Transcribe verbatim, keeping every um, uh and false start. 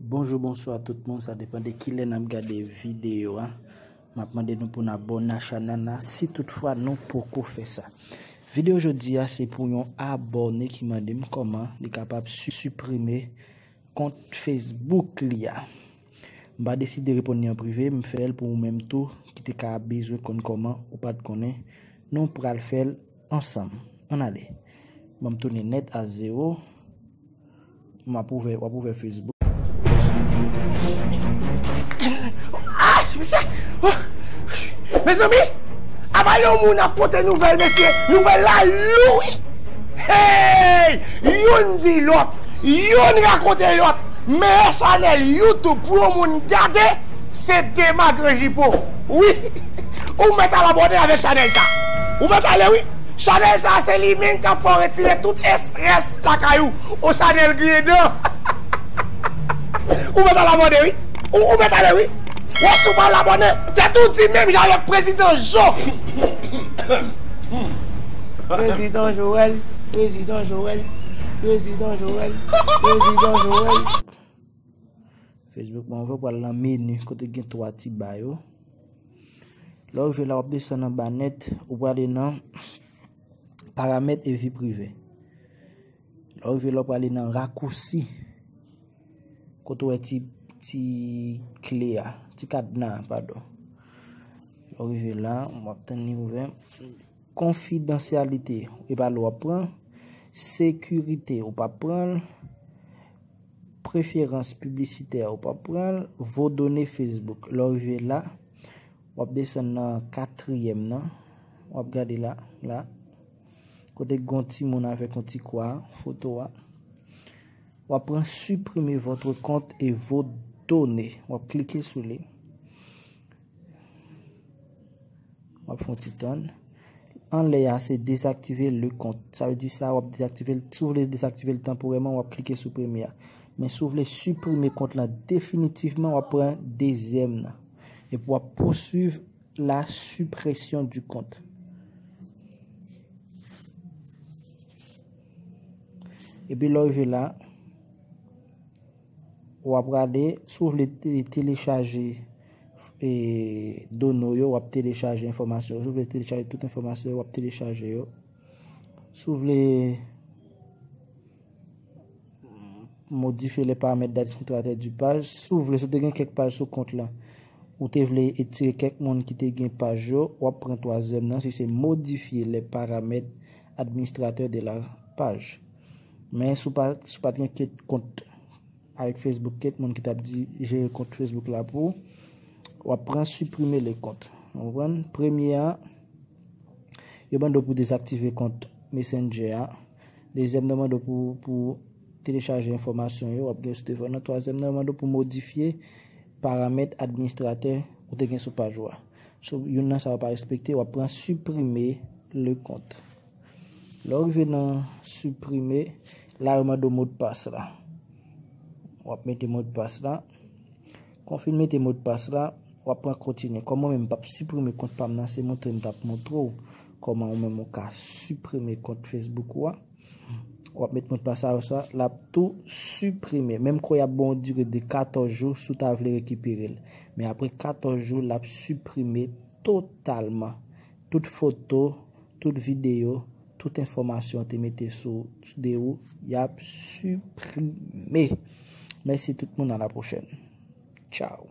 Bonjou, bonswa tout moun, sa depann de kilè n ap gade videyo a. M ap mande nou pou n abòne a chanèl la si toutfwa nou poko fè sa. Videyo jodi a se pou yon abòne ki mande m kòman li kapab si-, siprime kont Facebook li a. M pa deside reponn li an prive, m fè l pou ou menm tou ki te ka bezwen konn kòman ou pa t konnen. Nou pral fè l ansanm. Ann ale. Ban m tounen nèt a zewo. M ap ouvè, w ap ouvè Facebook. Ah, mesye! Oh! Mezanmi! Apa yon moun ap pote nouvèl, mesye! Nouvèl la lou, wi! Hey! Youn di lòt, youn rakonte lòt. Meyè chanèl YouTube pou yon moun gade, se Dema Granjipo. Wi! Ou mèt al abòne avèk chanèl sa. Ou mèt ale, wi! Chanèl sa, se li menm k ap fè w retire tout estrès lakay ou. On chanèl griyen dan. Ou mèt al abòne, wi. Ou, ou mèt ale, wi. Wè, si w pa al abòne, tèt ou di menm jan avèk Prezidan Jo. Prezidan Joel, Prezidan Joel, Prezidan Joel, Prezidan Joel. Facebook mwen, ou pral nan meni kote gen twa ti ba yo. Lè w rive la, w ap desann anba nèt, ou prale nan paramèt e vi prive. Lè w rive la, w prale nan rakousi. Kote w wè ti, ti kle a, ti kadna a, padon. Lè w rive la, w ap tann li ouvè. Konfidansyalite, e pa l w ap pran. Sekirite, ou p ap pran l. Preferans piblisitè, ou p ap pran l. Vos données Facebook. Lè w rive la, w ap desann nan katriyèm nan. W ap gade la, la. Kote gen yon timoun avèk yon ti kwa, foto a. W ap pran supprimer votre compte et vos données. W ap klike sou li. W ap fè yon ti tann. Anlè a, se dezaktive le kont. Sa vle di sa, w ap dezaktive l. Si w vle dezaktive l tanporèman, w ap klike sou premye a. Men si w vle siprime kont lan definitivman, w ap pran dezyèm nan. Epi w ap poursuivre la suppression du compte. Epi lè w rive la, w ap prale, si w vle te-, telechaje, e, done w yo, w ap telechaje enfòmasyon yo. Si w vle telechaje tout enfòmasyon yo, w ap telechaje yo. Si w vle modifye les paramètres d'administrateur du page, si w vle, si w te gen kèk paj sou kont lan, ou te vle etire kèk moun ki te gen paj yo, w ap pran twazyèm nan, si se modifier les paramètres administrateur de la page. Men si w pa, si w pa t gen kèk kont avèk Facebook, kèk moun ki t ap di, jere kont Facebook la pou ou, w ap pran supprimer le compte. Ou konprann? Premye a, yo mande w pou dezaktive kont Messenger a. Dezyèm nan mande w pou, pou telechaje enfòmasyon yo w ap gen sou telefòn nan. Twazyèm nan mande w pou modifye paramèt administratè ou te gen sou paj ou a. So, youn nan sa yo pa respekte, w ap pran supprimer le compte. Lè w rive nan supprimer, la yo mande w modpas la. W ap mete modpas la. Kon w fin mete modpas la, w ap pran kontinye. Kòm mwen menm m p ap siprime kont pa m nan, se montre m t ap montre w kòman ou menm ou ka siprime kont Facebook ou a. W ap met modpas la, sa, l ap tou siprime. Menm kò y ap ba w yon dire de katòz jou si w ta vle rekipere l. Men apre katòz jou, l ap siprime totalman. Tout foto, tout videyo, tout enfòmasyon w te mete sou de ou, y ap siprime. Mèsi tout moun, a la pwochèn. Tchaw.